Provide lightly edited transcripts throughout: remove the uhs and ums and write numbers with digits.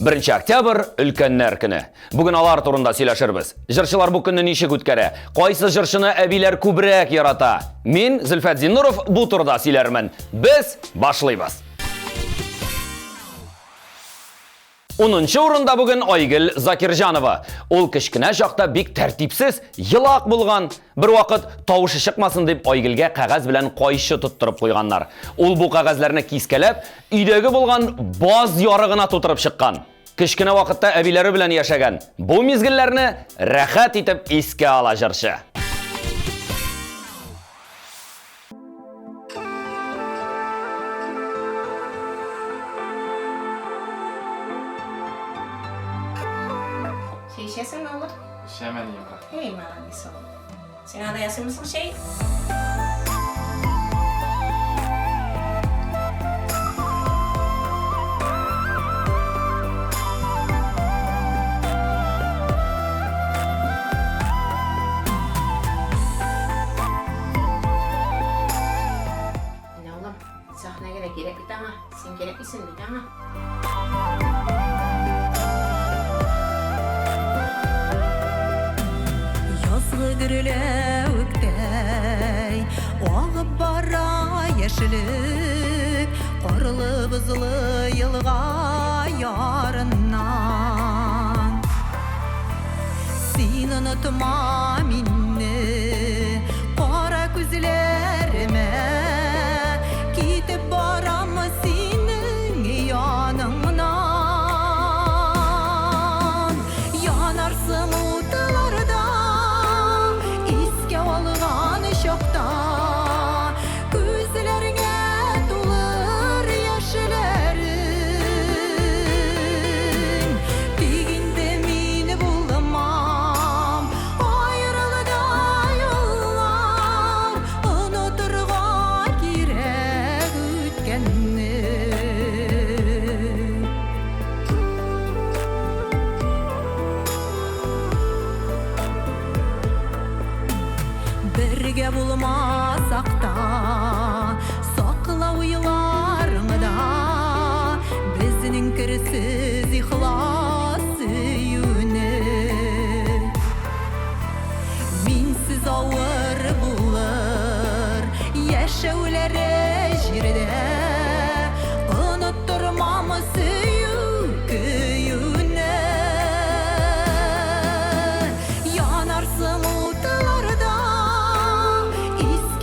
Беренче октябрь өлкәннәр көне. Бүген алар турында сөйләшербез. Җырчылар бу көнне ничек үткәрә? Кайсы җырчыны әбиләр күбрәк ярата? Мин, Зөлфәт Зиннуров, бу турыда сөйләрмен. Без башлыйбыз. Унынчы урында бүген Айгөл Закирҗанова. Ул кечкенә чакта бик тәртипсез, елак булган. Бервакыт тавышы чыкмасын дип Айгөлгә кәгазь белән кайчы тоттырып куйганнар. Ул бу кәгазьләрне кискәләп, өйдәге булган баз ярыгына тутырып чыккан. Кечкенә вакытта әбиләре белән яшәгән. Бу мизгелләрне рәхәт итеп искә ала җырчы. Чәй эчәсеңме, улым? Эчәм, әнием, рәхмәт. Эй, молодец, улым. Сиңа да ясыймы чәй? Менә улым, сәхнәгә дә кирәк бит аңа. Син кирәкмисең бит аңа. Язгы гөрләвектәй агып бара яшьлек, карлы-бозлы елга ярыннан. Син онытма мине, кара күзләремә. Китеп барам синең яныңнан. Янарсың утларда, искә алган чакта. Күзләреңә тулыр яшьләрең. Тик инде мин булмам, аерылды юллар, онытырга кирәк үткәнне. Бергә булмасак та, сакла уйларыңда безнең керсез ихлас сөюне. Минсез авыр булыр яшәүләре җирдә, оныттырмам сөю көюне. Янарсың утларда, искә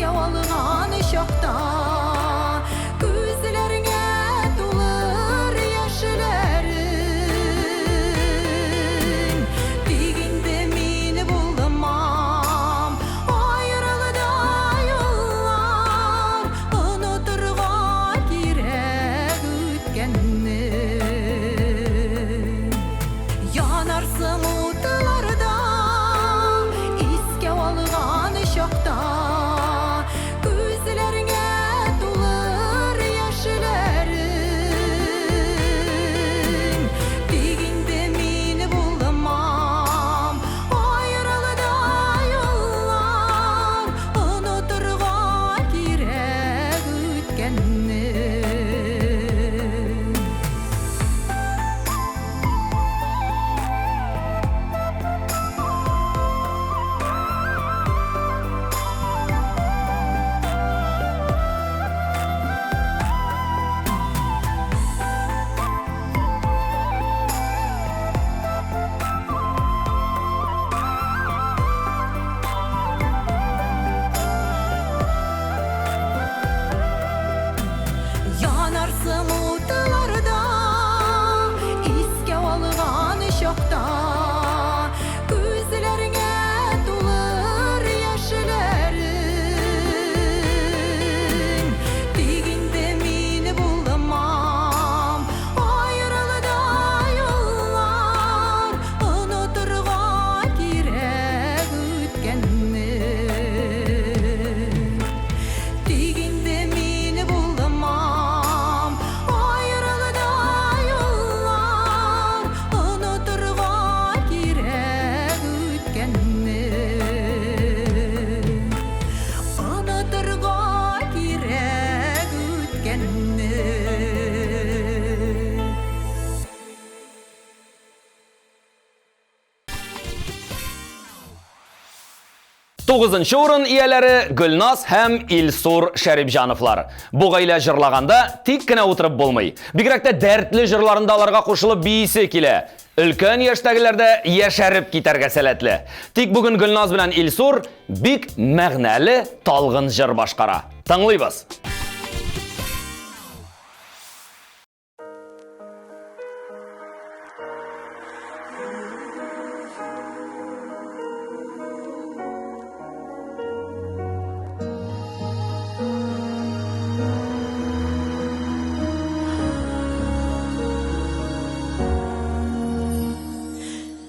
Тугызынчы урын ияләре Гөлназ һәм Илсур Шәрипҗановлар. Бу гаилә җырлаганда тик кенә утырып булмый. Бигрәк тә дәртле җырларында аларга кушылып биисе килә. Өлкән яшьтәгеләр дә яшәреп китәргә сәләтле. Тик бүген Гөлназ белән Илсур бик мәгънәле талгын җыр башкара. Тыңлыйбыз.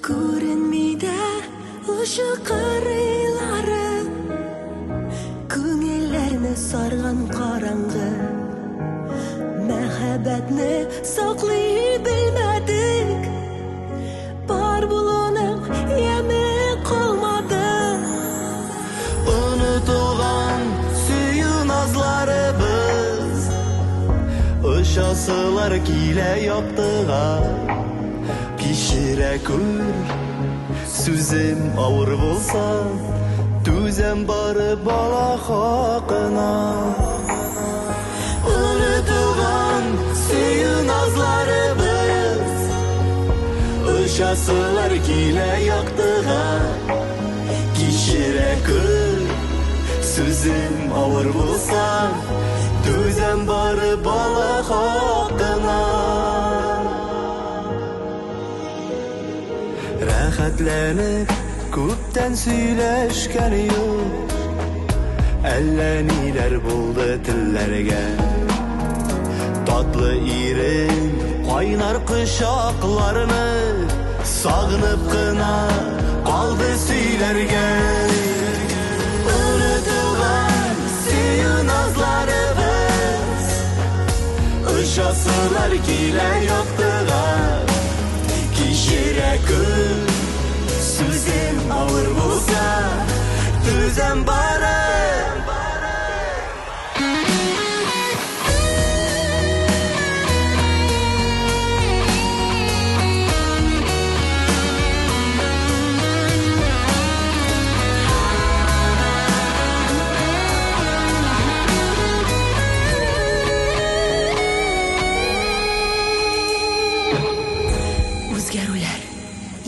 Күренми дә очы кырыйлары Күңелләрне сарган караңгы Мәхәббәтне саклый белмәдек Бар булуның яме калмады Онытылган сөю назларыбыз Очасылар килә яктыга Кичерә күр, сүзем авыр булса Түзәм бары бала хакына Онытылган сөю назларыбыз Очасылар килә яктыга Кичерә күр, сүзем авыр булса Түзәм бары бала хакына Рәхәтләнеп күптән сөйләшкән юк Әллә ниләр булды телләргә Татлы ирен, кайнар кочакларны Сагынып кына калды сөйләргә Онытылган сөю назларыбыз Очасылар килә яктыга Кичерә күр, сүзем авыр булса Түзәм бары. Үзгәрүләр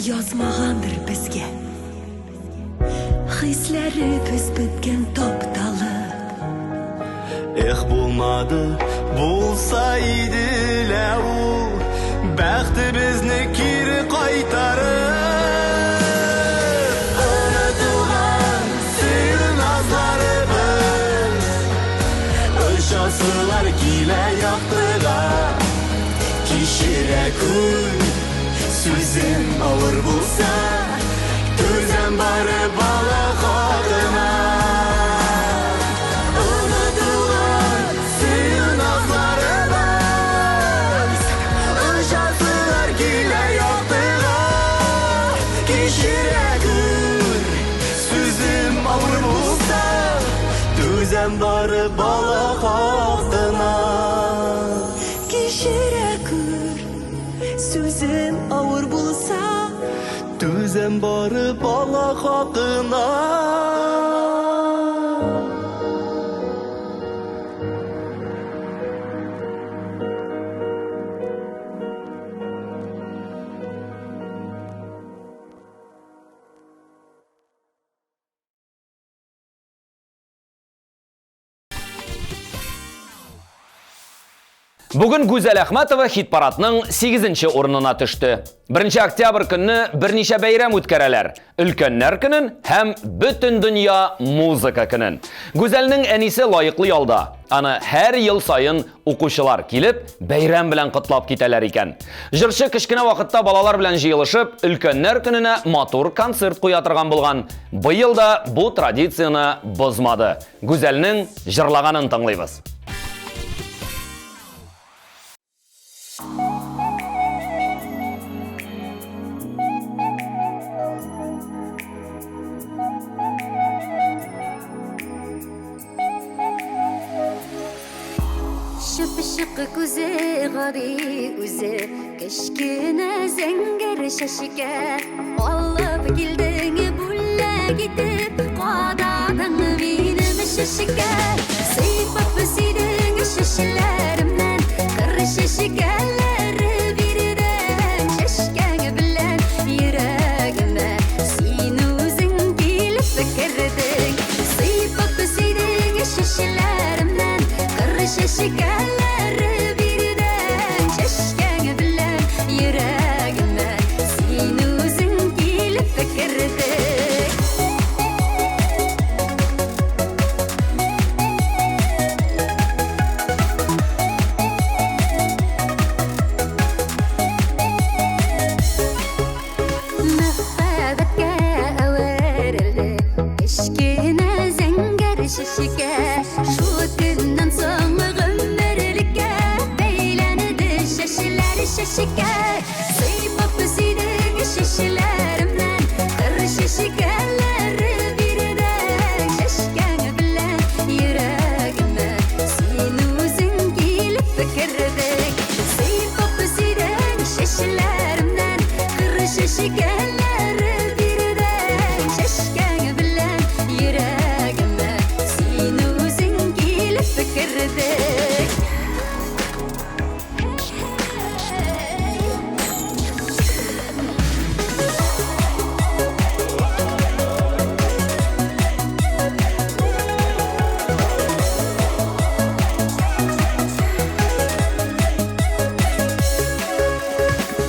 язмагандыр безгә. Хисләребез беткән тапталып. Эх, булмады, булса иде лә ул Бәхтебезне кире кайтарып. Онытылган сөю назларыбыз Очасылар килә яктыга Кичерә күр, сүзем авыр булса Түзәм бары бала хакына Онытылган сөю назларыбыз Очасылар килә яктыга Кичерә күр, сүзем авыр булса Түзәм бары бала хакына Кичерә күр, сүзем авыр булса Түзәм бары бала хакына. Бүген Гүзәл Әхмәтова хит-парадның 8 урынына төште. 1 октябрь көнне берничә бәйрәм үткәрәләр. Өлкәннәр көнен һәм бөтен дөнья музыка көнен. Гүзәлнең әнисе лаеклы ялда. Аны һәр ел саен укучылар килеп, бәйрәм белән котлап китәләр икән. Җырчы кечкенә вакытта балалар белән җыелышып, өлкәннәр көненә матур концерт куя торган булган. Быел да бу традицияне бозмады. Гүзәлнең җырлаганын тыңлыйбыз. Чыпчык күзе гади үзе, кечкенә зәңгәр чәчкә. Алып килдең бүләк итеп, кадалып. чәчкә. Сыйпап сөйдең чәчләремнән, кыр чәчкәләре бирдең. Чәчкәң белән йөрәгемә син үзең килеп кердең. Сыйпап сөйдең чәчләремнән, кыр чәчкәләре бирдең. Чәчкәң белән йөрәгемә син үзең килеп кердең. Мәхәббәткә әверелде кечкенә зәңгәр чәчкә. Шул көннән соң гомерлеккә бәйләнде чәчләр чәчкә. Сыйпап сөйдең чәчләремнән, кыр чәчкәләре бирдең. Чәчкәң белән йөрәгемә син үзең килеп кердең. Сыйпап сөйдең чәчләремнән, кыр чәчкәләре бирдең. Чәчкәң белән йөрәгемә син үзең килеп кердең.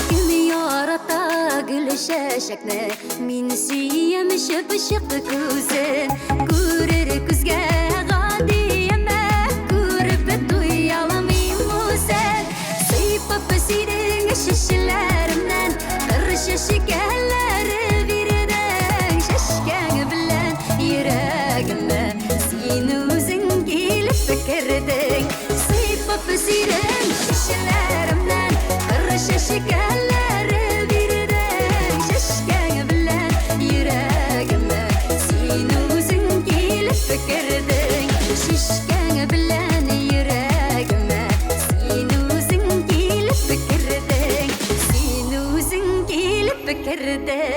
Кем ярата гөл чәчәкне, мин сөям чыпчык күзен. Күрер күзгә гади әмма күреп туя алмыйм үзен. Сыйпап сөйдең чәчләремнән, кыр чәчкәләре бирдең. Чәчкәң белән йөрәгемә син үзең килеп кердең. Сыйпап сөйдең чәчләремнән, кыр чәчкәләре бирдең. Чәчкәң белән йөрәгемә син үзең килеп кердең. Чәчкәң белән йөрәгемә син үзең килеп кердең. Син үзең килеп кердең.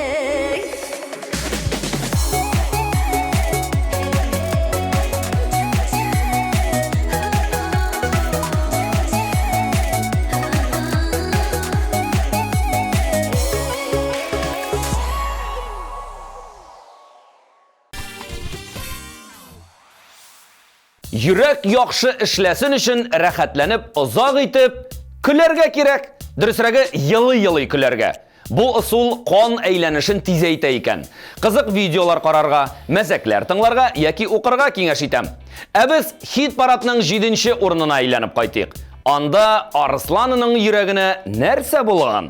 Йөрәк яхшы эшләсен өчен рәхәтләнеп, озак итеп көләргә кирәк. Дөресрәге, елый-елый көләргә. Бу ысул кан әйләнешен тизәйтә икән. Кызык видеолар карарга, мәзәкләр тыңларга яки укырга киңәш итәм. Ә без хит-парадның җиденче урынына әйләнеп кайтыйк. Анда Арысланының йөрәгенә нәрсә булган?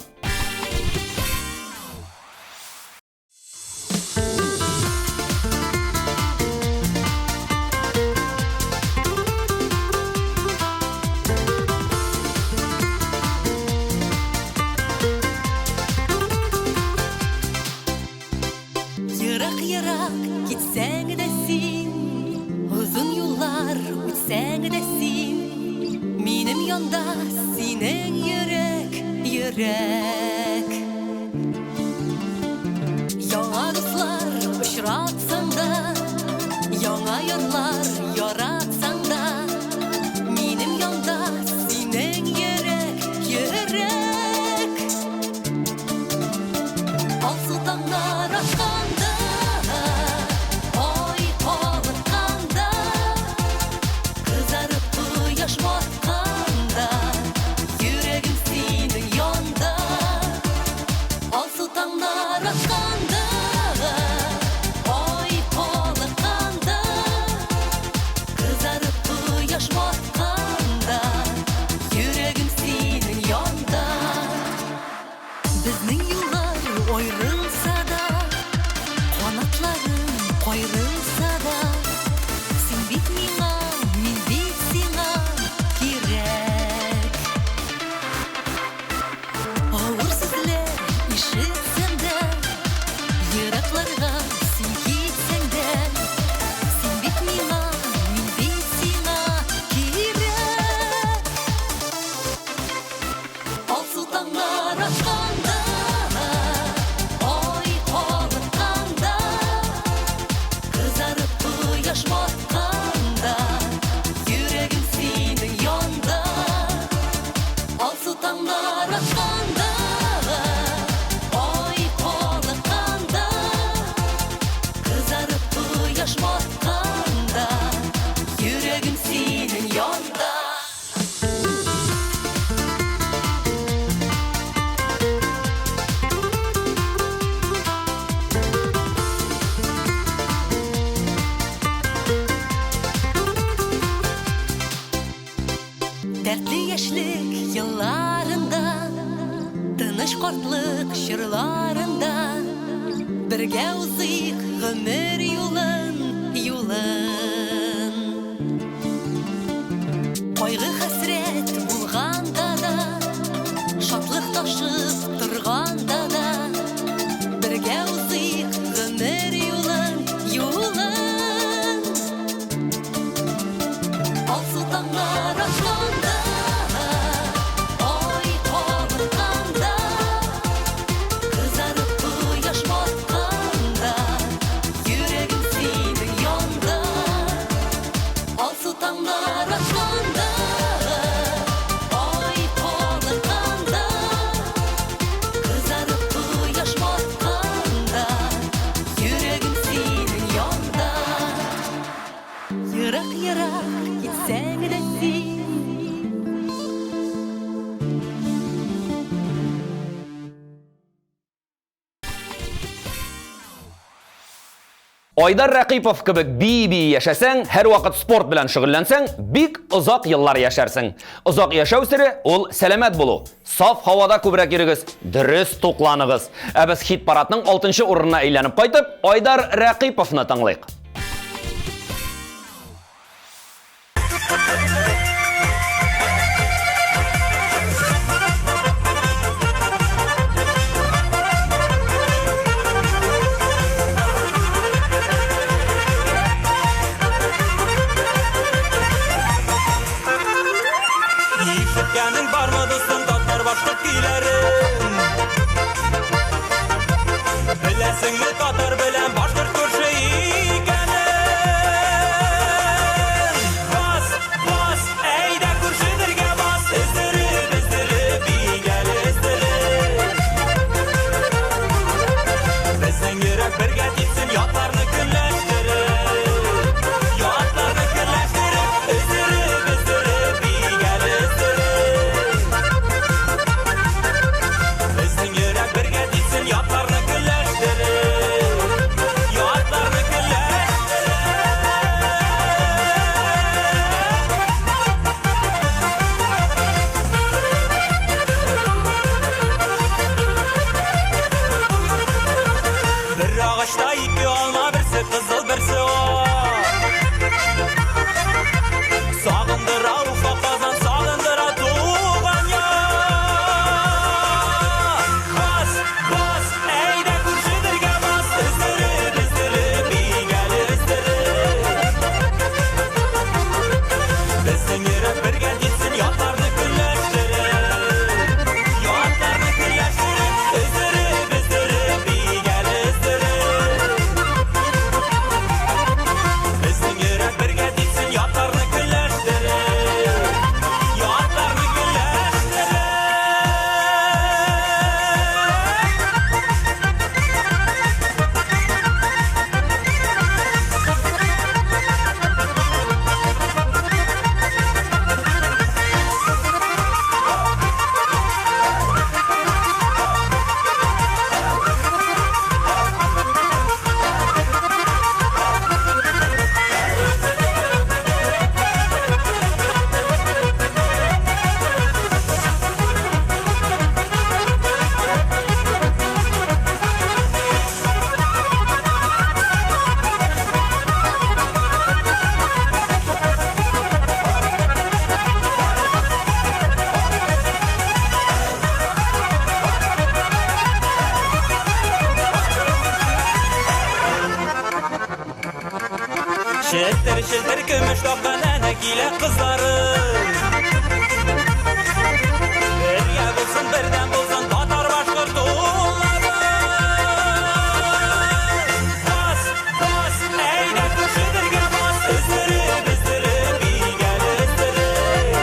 Ерак-ерак китсәң дә син, озын юллар үтсәң дә син, минем янда синең йөрәк, йөрәк. Яңа дуслар очратсаң да, яңа ярлар яратсаң да, минем янда синең йөрәк, йөрәк. Алсу таңнар атканда, ай калыкканда, кызарып кояш батканда, йөрәгем синең янда. Алсу таңнар атканда, ай калыкканда, кызарып кояш батканда, йөрәгем синең янда. Безнең юллар аерылса да, узыйк гомер юлын, юлын. Кайгы хәсрәт булганда да, шатлык ташып торганда да, бергә узыйк гомер юлын, юлын. Алсу таңнар атканда, ай калыкканда, кызарып кояш батканда, йөрәгем синең янда. Алсу таңнар атканда, ай калыкканда, кызарып кояш батканда, йөрәгем синең янда. Ерак-ерак китсәң дә син. Айдар Рәкыйпов кебек бии-бии яшәсәң, һәрвакыт спорт белән шөгыльләнсәң, бик озак еллар яшәрсең. Озак яшәү сере ул сәламәт булу. Саф һавада күбрәк йөрегез, дөрес тукланыгыз. Ә без хит-парадның 6 урынына әйләнеп кайтып, Айдар Рәкыйповны тыңлыйк. Ишеткәнең бармы, дустым, татар башкорт көйләрен? Беләсеңме, татар белән башкорт күрше икәнен? Бас, бас, әйдә күрше бергә бас, өздереп, өздереп, бигәл өздереп. Безнең йөрәк бергә типсен, ятларны көнләштереп. Ятларны көнләштереп, өздереп, өздереп, бигәл өздереп. Безнең йөрәк бергә типсен, ятларны көнләштереп. Ятларны көнләштереп. Бер агачта ике алма, берсе кызыл, берсе ак. Сагындыра Уфа, Казан, сагындыра туган як. Бас, бас, әйдә күрше бергә бас, өздереп, өздереп, бигәл өздереп. Безнең йөрәк бергә типсен, ятларны көнләштереп. Ятларны көнләштереп, өздереп, өздереп, бигәл өздереп. Безнең йөрәк бергә типсен, ятларны көнләштереп. Ятларны көнләштереп. Челтер, челтер көмеш таккан әнә килә кызлары. Бергә булсын, бердәм булсын татар башкорт уллары. Бас, бас, әйдә күрше бергә бас, өздереп, өздереп, бигәл өздереп.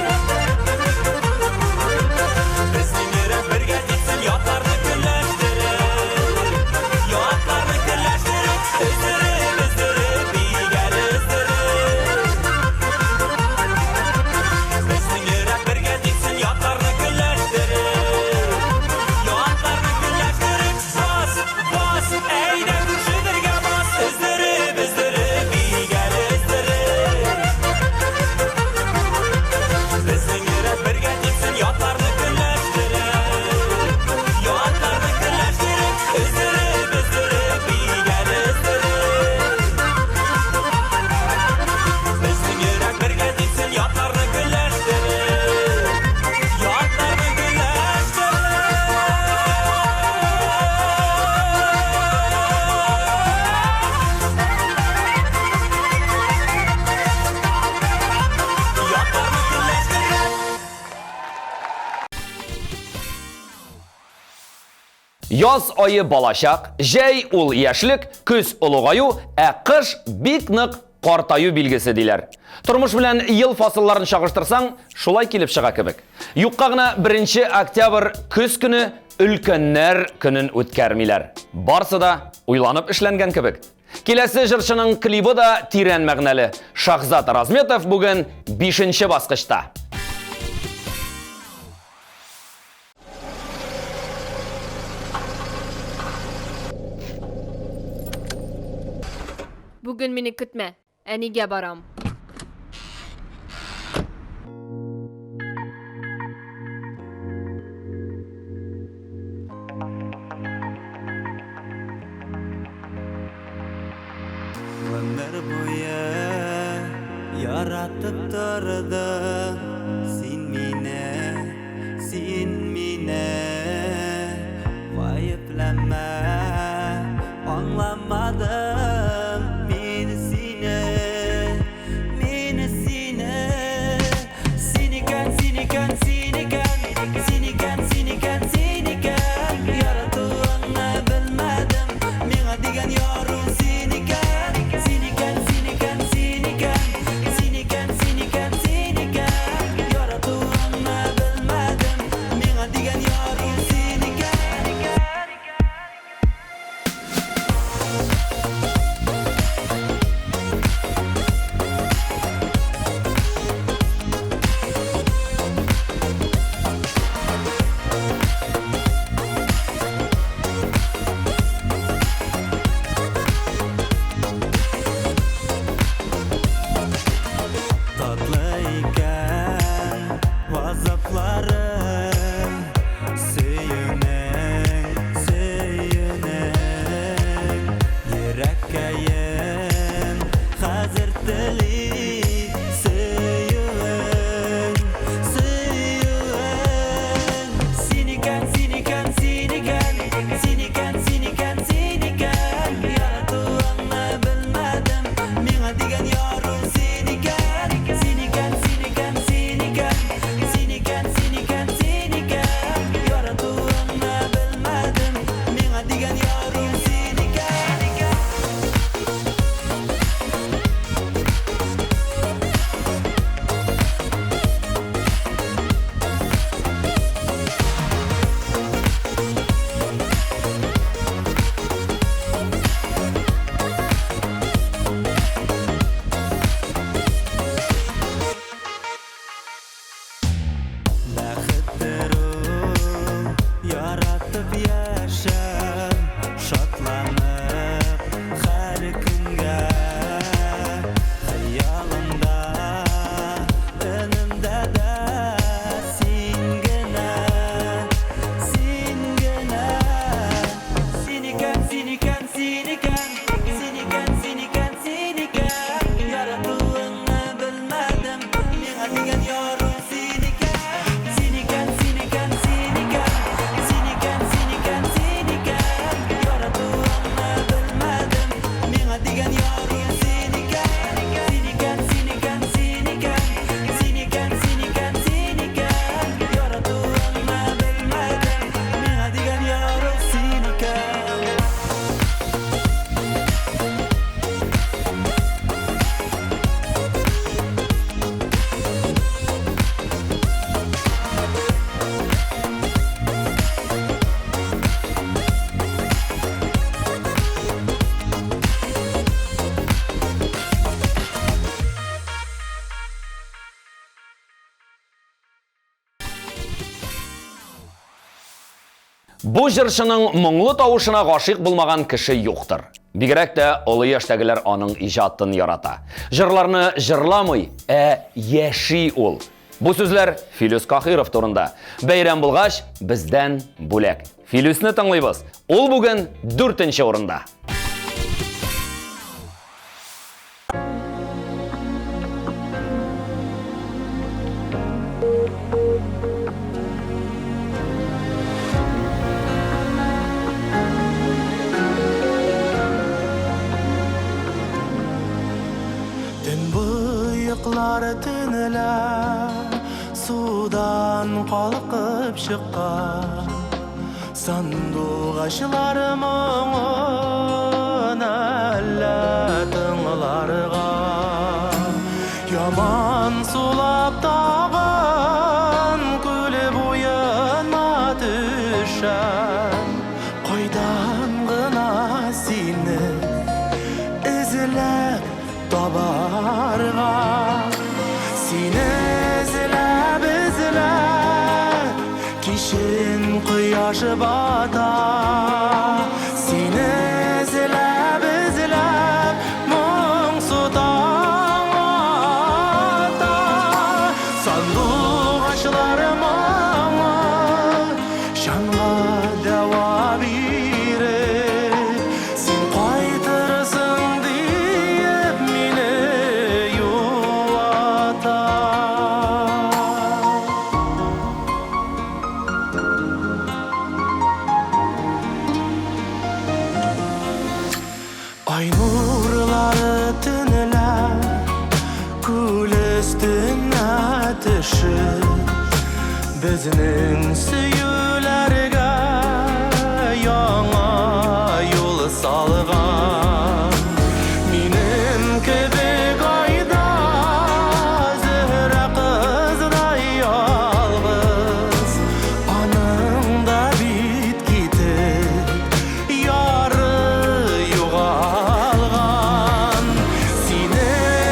Безнең йөрәк бергә типсен, ятларны көнләштереп. Ятларны көнләштереп, өздереп, өздереп, бигәл өздереп. Безнең йөрәк бергә типсен, ятларны көнләштереп. Яз ае балачак, җәй ул яшьлек, көз олыгаю, ә кыш бик нык картаю билгесе диләр. Тормыш белән ел фасылларын чагыштырсаң, шулай килеп чыга кебек. Юкка гына 1 октябрь көз көне өлкәннәр көнен үткәрмиләр. Барсы да уйланып эшләнгән кебек. Киләсе җырчының клибы да тирән мәгънәле. Шахзат Разметов бүген 5 баскычта. Бүген мине көтмә, әнигә барам. Гомер буе яратып тордың син мине, син мине гаепләмә, аңламадым мин сине, мин сине. Син икән, син икән, син икән, син икән, син икән, син икән. Яратуыңны белмәдем, миңа дигән яру син икән. Син икән, син икән, син икән, син икән, син икән, син икән. Яратуыңны белмәдем, миңа дигән яру син икән. Татлы икән газапларың, сөюнең, сөюнең. Йөрәккәем хәзер тели сөюең, сөюең. Син икән, син икән, син икән, син икән, син икән, син икән. Яратуыңны белмәдем, миңа дигән яру син икән. Син икән, син икән, син икән, син икән, син икән, син икән. Яратуыңны белмәдем, миңа дигән яру син икән. Бәхеттер ул яратып яшәү, шатланып һәр көнгә. Хыялымда, өнемдә дә син генә, син генә. Син икән, син икән, син икән, син икән, син икән, син икән. Яратуыңны белмәдем, миңа дигән яру син икән. Син икән, син икән, син икән, син икән, син икән, син икән. Яратуыңны белмәдем, миңа дигән яру син икән. Син икән, син икән, син икән, син икән, син икән, син икән. Яратуыңны белмәдем, миңа дигән яру син икән. Бу җырчының моңлы тавышына гашыйк булмаган кеше юктыр. Бигрәк тә олы яшьтәгеләр аның иҗатын ярата. Җырларны җырламый, ә яши ул. Бу сүзләр Филүс Кахиров турында. Бәйрәм булгач, бездән бүләк. Филүсне тыңлыйбыз. Ул бүген 4 урында. Төнбоеклар төнлә судан калкып чыккан. Сандугачлар моңын әллә тыңларга. Яман сулап тагын күл буена төшәм. Кайдан гына сине эзләп табарга? Сине эзләп, эзләп, кичен кояш бата. Сине эзләп, эзләп, моңсу таң ата. Сандугачлар моңы җанга дәва биреп, син кайтырсың диеп мине юата. Ай нурлары төнлә күл өстенә төшеп, безнең сөюләргә яңа юл салган. Минем кебек айда Зөһрә кыздай ялгыз, аның да бит китеп яры югалган. Сине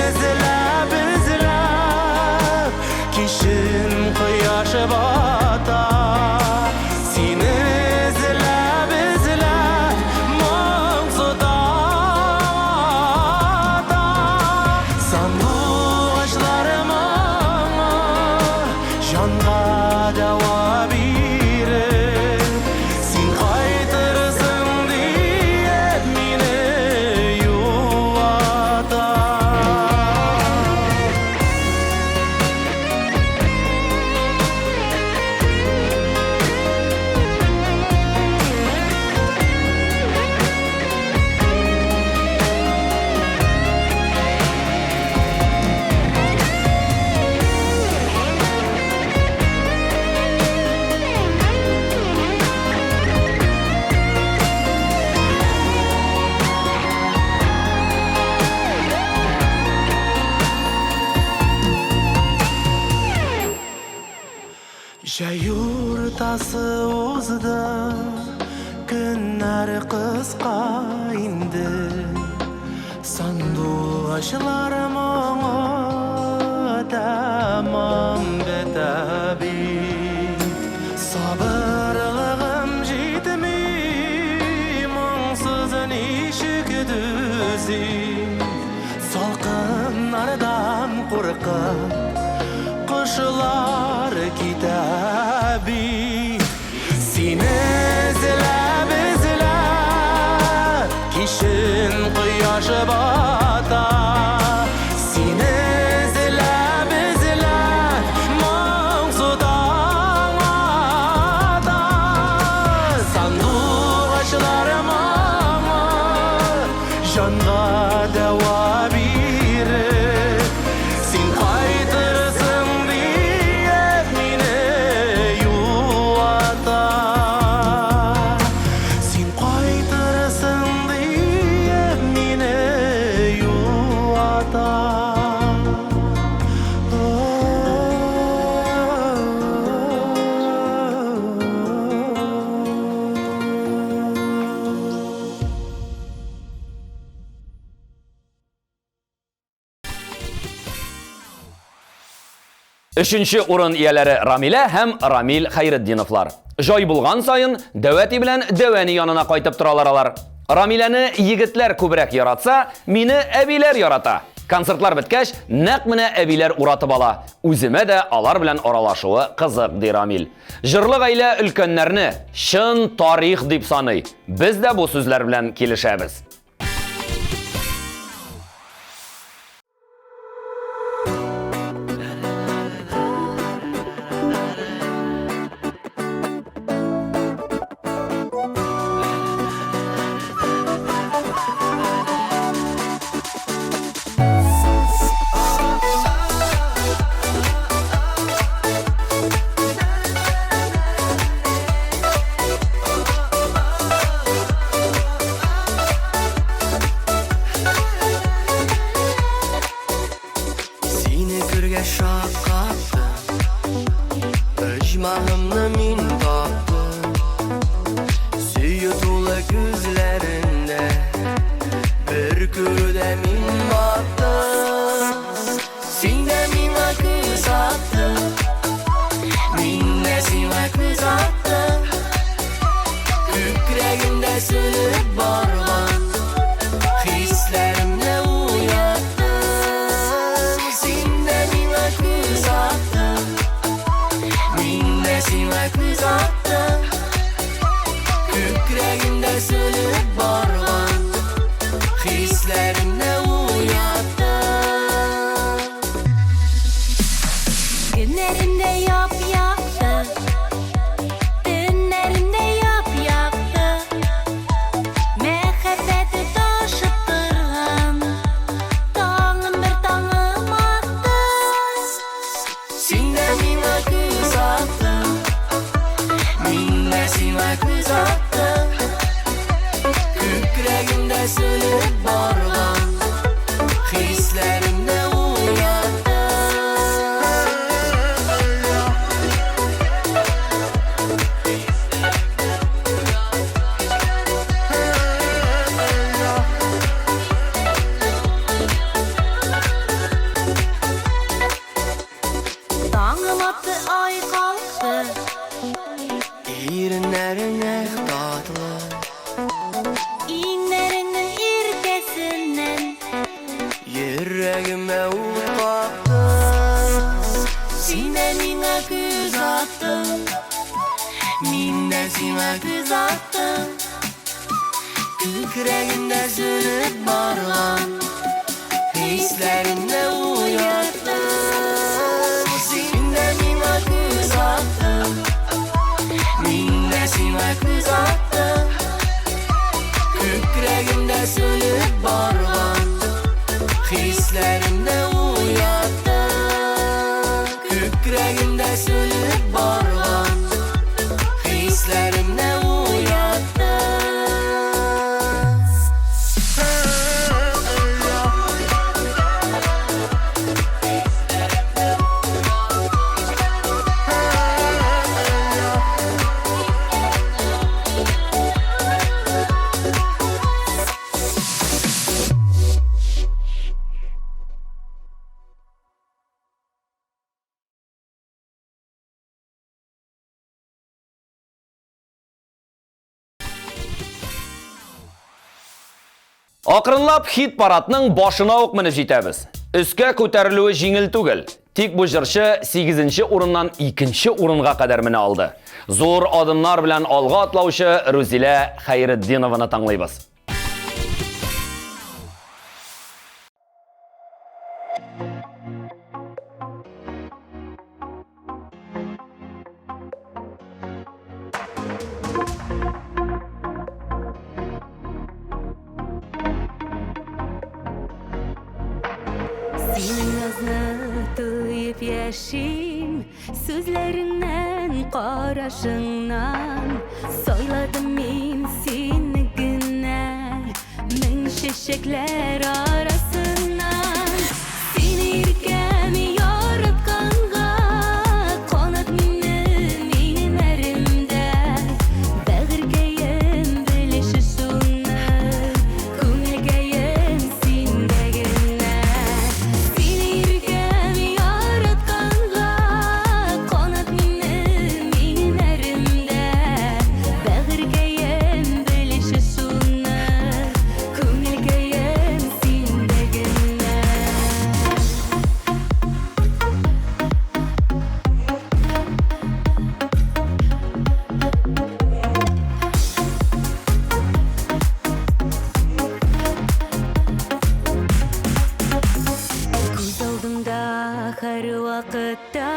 эзләп, эзләп, кичен кояш бата. Сине эзләп, эзләп, моңсу таң ата. Сандугачлар моңы җанга дәва биреп, син кайтырсың диеп мине юата. Җәй уртасы узды, көннәр кыска инде. Сандугачлар моңы тәмам бетә бит. Сабырлыгым җитми, моңсыз ничек түзим? Салкыннардан куркып, кошлар китә бит. Сине эзләп, эзләп, кичен кояш бата. Сине эзләп, эзләп, моңсу таң ата. Сандугачлар моңы җанга дәва биреп, син кайтырсың диеп мине юата. Син кайтырсың диеп мине юата. Өченче урын ияләре Рамилә һәм Рамил Хәйретдиновлар. Җай булган саен дәү әти белән дәү әни янына кайтып торалар алар. Рамиләне егетләр күбрәк яратса, мине әбиләр ярата. Концертлар беткәч, нәкъ менә әбиләр уратып ала. Үземә дә алар белән аралашуы кызык, ди Рамил. Җырлы гаилә өлкәннәрне чын тарих дип саный. Без дә бу сүзләр белән килешәбез. сиңа күз аттым. Күкрәгемдә сүнеп барган хисләремне уяттың. Син дә миңа күз аттың, мин дә сиңа күз аттым. Күкрәгемдә сүнеп барган хисләремне уяттың. Күкрәгемдә сүнеп барган хисләремне уяттың. Акрынлап хит-парадның башына ук менеп җитәбез. Өскә күтәрелүе җиңел түгел. Тик бу җырчы 8 урыннан 2 урынга кадәр менә алды. Зур адымнар белән алга атлаучы Рузилә Хәйретдинованы тыңлыйбыз. Синең назны тоеп яшим, сүзләреңнән, карашыңнан. Сайладым мин сине генә, мең чәчәкләр арасыннан. Сине иркәм яратканга, канат минем иңнәремдә. Бәгырькәем белеше шуны, күңелкәем синдә генә. Сине иркәм яратканга, канат минем иңнәремдә. Бәгырькәем белеше шуны, күңелкәем синдә генә. Күз алдымда һәр вакытта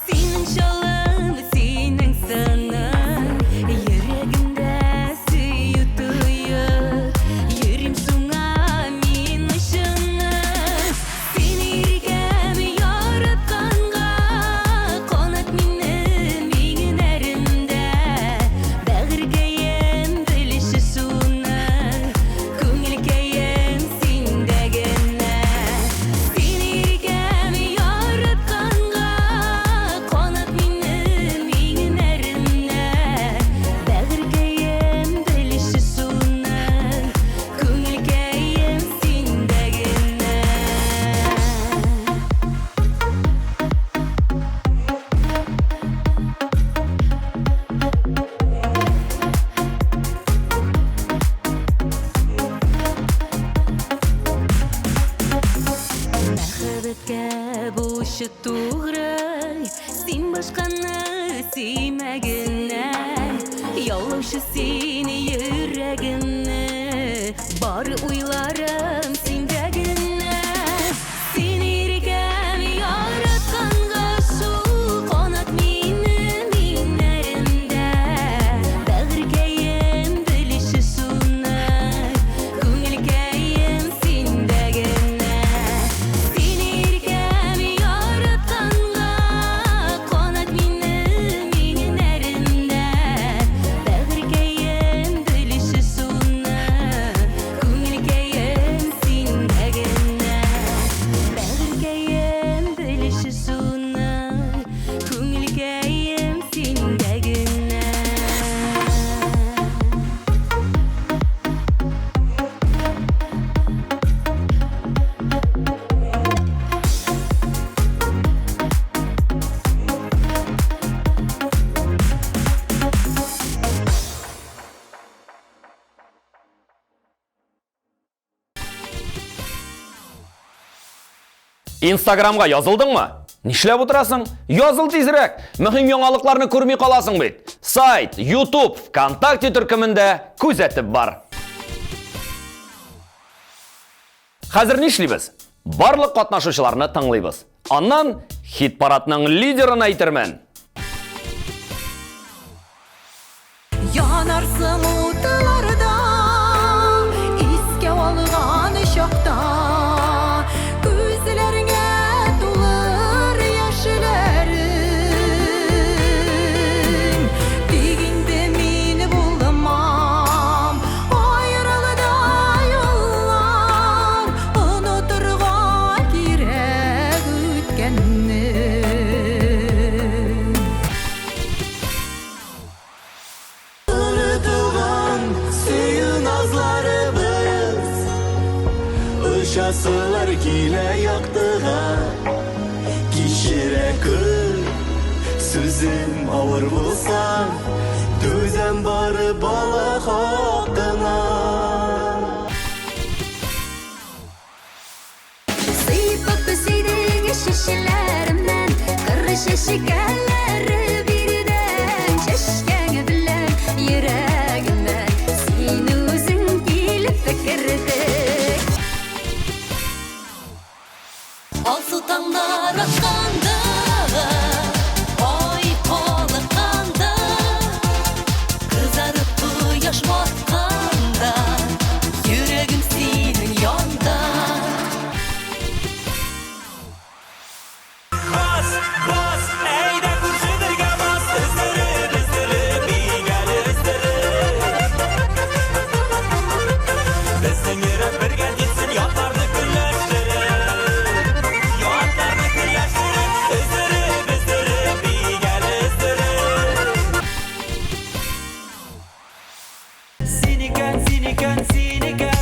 синең чалым, синең сының. Йөрәгемдә сөю тоеп, йөрим шуңа мин очынып. Сине иркәм яратканга, канат минем иңнәремдә. Бәгырькәем белеше шуны, күңелкәем синдә генә. Сине иркәм яратканга, канат минем иңнәремдә. Бәгырькәем белеше шуны, күңелкәем синдә генә. Мәхәббәткә булчы тугры, син башканы сөймәгеннән. Яулаучы син йөрәгемне, бар уйларым синдә генә. Син иркәм яратканга шул канат минем иңнәремдә. Бәгырькәем белеше шуны, күңелкәем синдә генә. Син иркәм яратканга, канат минем иңнәремдә. Бәгырькәем белеше шуны, күңелкәем синдә генә. Бәгырькәем белеше шуны, күңелкәем синдә генә. Инстаграмга язылдыңмы? Нишләп утырасың? Языл тизрәк! Мөһим яңалыкларны күрми каласың бит. Сайт, YouTube, ВКонтакте төркемендә күзәтеп бар. Хәзер нишлибез? Барлык катнашучыларны тыңлыйбыз. Аннан хит-парадның лидерын әйтермен. Янарсың утларда, искә алган чакта, күзләреңә тулыр яшьләрең. Тик инде мин булмам, аерылды юллар, онытырга кирәк үткәнне. Онытылган сөю назларыбыз Очасылар килә яктыга Кичерә күр Сүзем авыр булса Түзәм бары бала хакына. Сыйпап сөйдең чәчләремнән, Кыр чәчкәләре бирдең. Чәчкәң белән йөрәгемә Син үзең килеп кердең. Алсу таңнар атканда, ай калыкканда, кызарып кояш батканда, йөрәгем синең янда. Бас, бас, әйдә күрше бергә бас, өздереп, өздереп, бик әле өздереп. Безнең йөрәк бергә типсен, ятларны көнләштереп. Ятларны көнләштереп, өздереп, өздереп, бик әле өздереп. Син икән, син икән, син икән,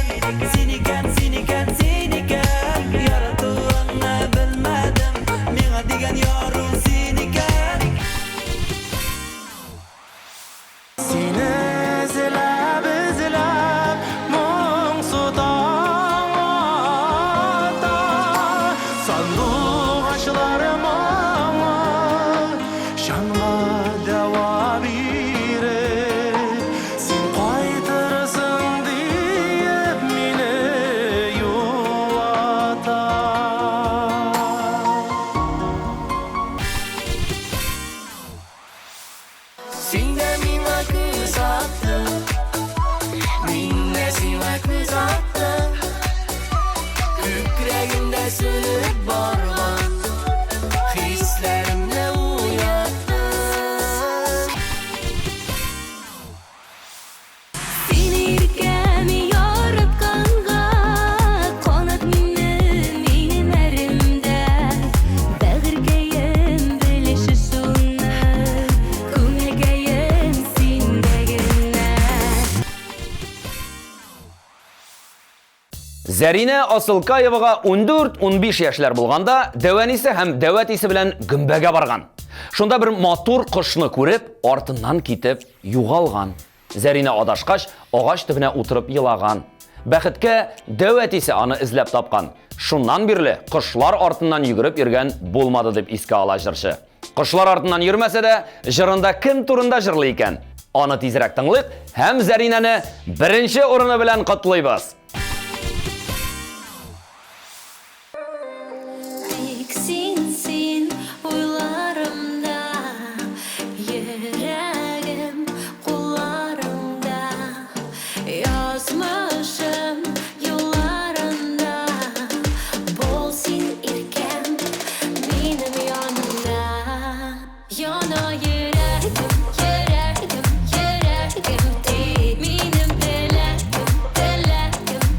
син икән, син икән, син икән. Яратуыңны белмәдем, миңа дигән яру син икән. Сине эзләп, эзләп, моңсу таң ата. Сандугачлар моңы җанга дәва биреп, син кайтырсың диеп мине юата. Син дә миңа күз аттың, мин дә сиңа күз аттым. Күкрәгемдә сүнеп барган хисләремне уяттың. Син иркәм яратканга, канат минем минем әремдә. Бәгырькәем белеше шуны, күңелкәем синдә генә. Зәринә Асылкаевага 14-15 яшьләр булганда, дәү әнисе һәм дәү әтисе белән гөмбәгә барган. Шунда бер матур кошны күреп, артыннан китеп югалган. Зәринә адашкач, агач төбенә утырып елаган. Бәхеткә, дәү әтисе аны эзләп тапкан. Шуннан бирле кошлар артыннан йөгереп йөргән булмады, дип искә ала җырчы. Кошлар артыннан йөрмәсә дә, җырында кем турында җырлый икән? Аны тизрәк тыңлыйк һәм Зәринәне беренче урыны белән котлыйбыз. Тик син, син уйларымда, йөрәгем кулларыңда, язмышым юлларында. Бул син иркәм минем янымда. Яна йөрәгем, йөрәгем, йөрәгем, тик минем теләгем, теләгем.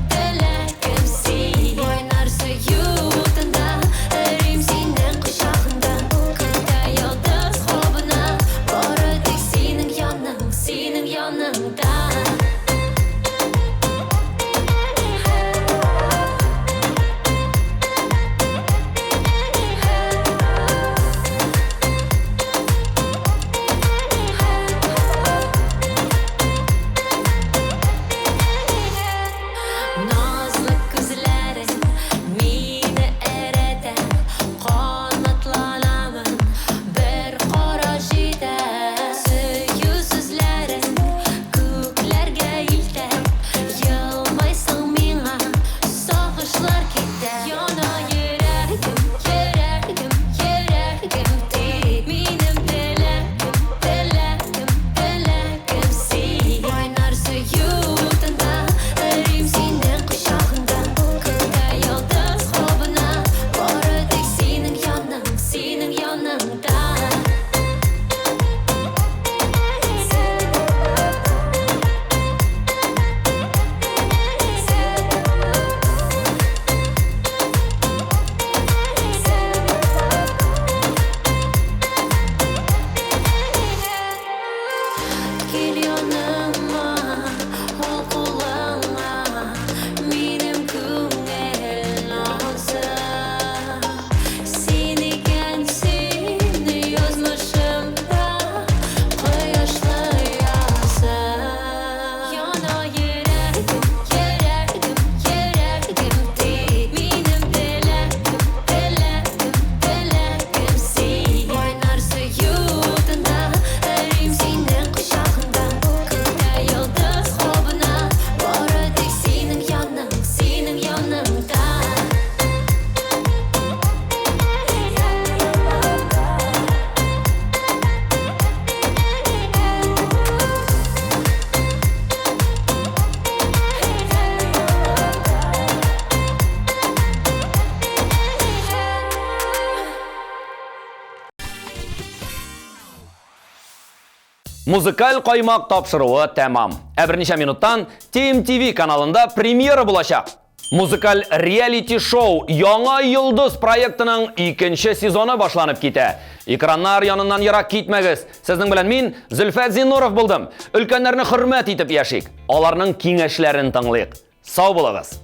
Музыкаль каймак тапшыруы тәмам. Ә берничә минуттан TMTV каналында премьера булачак. Музыкаль реалити-шоу Яңа йолдыз проектының икенче сезоны башланып китә. Экраннар яныннан ерак китмәгез. Сезнең белән мин, Зөлфәт Зиннуров булдым. Өлкәннәрне хөрмәт итеп яшик. Аларның киңәшләрен тыңлыйк. Сау булыгыз!